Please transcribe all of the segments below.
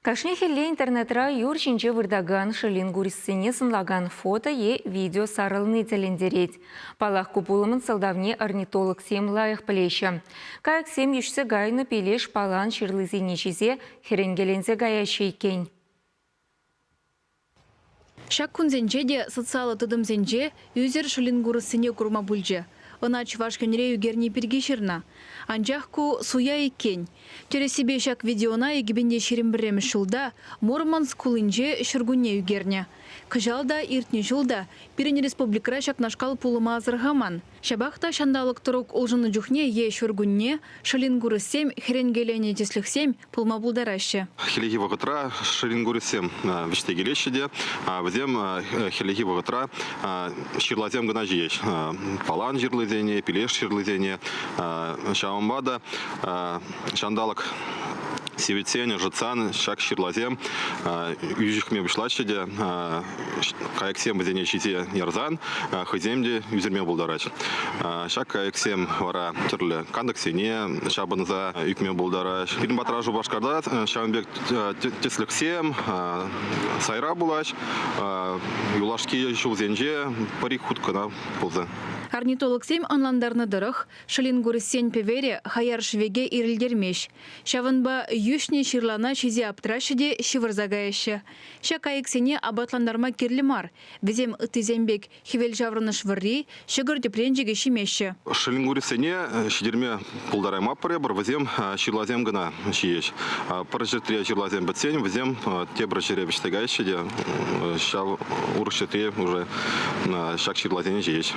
Кашни хӗлле интернетра юр ҫинче выртакан шеллингуристсене сӑнлакан фото е видео сарӑлни тӗлӗнтерет. Паллах, ку пулӑмӑн сӑлтавне орнитологсем лайӑх пӗлеҫҫӗ. Кайӑксем йӳҫсе кайнӑ пилеш палан ҫырлисене ҫисе хӗренкеленсе каяҫҫӗ иккен. Ҫак кунсенче те социаллӑ тытӑмсенче ӳсӗр шеллингуристсене курма пулчӗ. Ӑна Чӑваш Енре ӳкерни пирки ҫырнӑ. Анчах ку суя иккен. Тӗрӗссипе ҫак видеона 2021 ҫулта Мурманск хулинче ҫуркунне ӳкернӗ. Кӑҫал та, иртнӗ ҫул та пирӗн республикӑра ҫакнашкал пулӑма асӑрхаман. Ҫапах та ҫанталӑк тӑрук улшӑннӑ чухне е ҫуркунне шеллингуристсем хӗренкеленӗ тӗслӗхсем пулма пултараҫҫӗ. Хӗллехи вӑхӑтра шеллингуристсем вӗҫсе килеҫҫӗ те вӗсем хӗллехи вӑхӑтра ҫырласем кӑна ҫиеҫ. Палан ҫырлисене, пилеш ҫырлисене. Ҫавӑнпа та ҫанталӑк сивӗтсен, ӑшӑтсан ҫак ҫырласем йӳҫӗхме пуҫлаҫҫӗ те кайӑксем вӗсене ҫисе ярсан хӑйсем те ӳсӗрме пултараҫ. Ҫак кайӑксем вара тӗрлӗ кантӑксене ҫапӑнса ӳкме пултараҫ. Пирӗн патра Шупашкарта ҫавӑн пек тӗслӗхсем сайра пулаҫ. Юлашки ҫулсенче пӗр-ик хут кӑна пулса. Орнитологсем ӑнлантарнӑ тӑрӑх, шелингуристсен пӗверӗ хаяр шӗвеке ирӗлтермест. Ҫавӑнпа йӳҫнӗ ҫырлана ҫисе аптӑраҫҫӗ те ҫывӑрса каяҫҫӗ. Ҫак кайӑксене апатлантарма кирлӗ мар. Вӗсем ыттисем пек хӗвелҫаврӑнӑш вӑрри, ҫӑкӑр тӗпренчӗкӗ ҫимеҫҫӗ. Шелингуристсене ҫитерме пултараймастпӑр эпир, вӗсем ҫырласем кӑна ҫиеҫ. Пӗр ҫӗртре ҫырласем пӗтсен вӗсем тепӗр ҫӗре вӗҫсе каяҫҫӗ те ҫав урӑх ҫӗртре уже ҫак ҫырласене ҫиеҫ.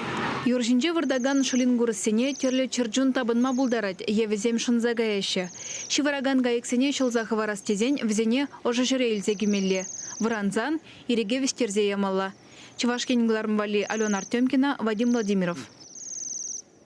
Юр ҫинче выртакан шелингуристсене тӗрлӗ чӗрчун тапӑнма пултарать е вӗсем шӑнса каяҫҫӗ. Ҫывӑракан кайӑксене ҫӑлса хӑварас тесен вӗсене ӑшӑ ҫӗре илсе кӗмелле. Вӑрансан ирӗке вӗҫтерсе ямалла. Чӑваш Ен кӑларӑм валли Алена Артемкина, Вадим Владимиров.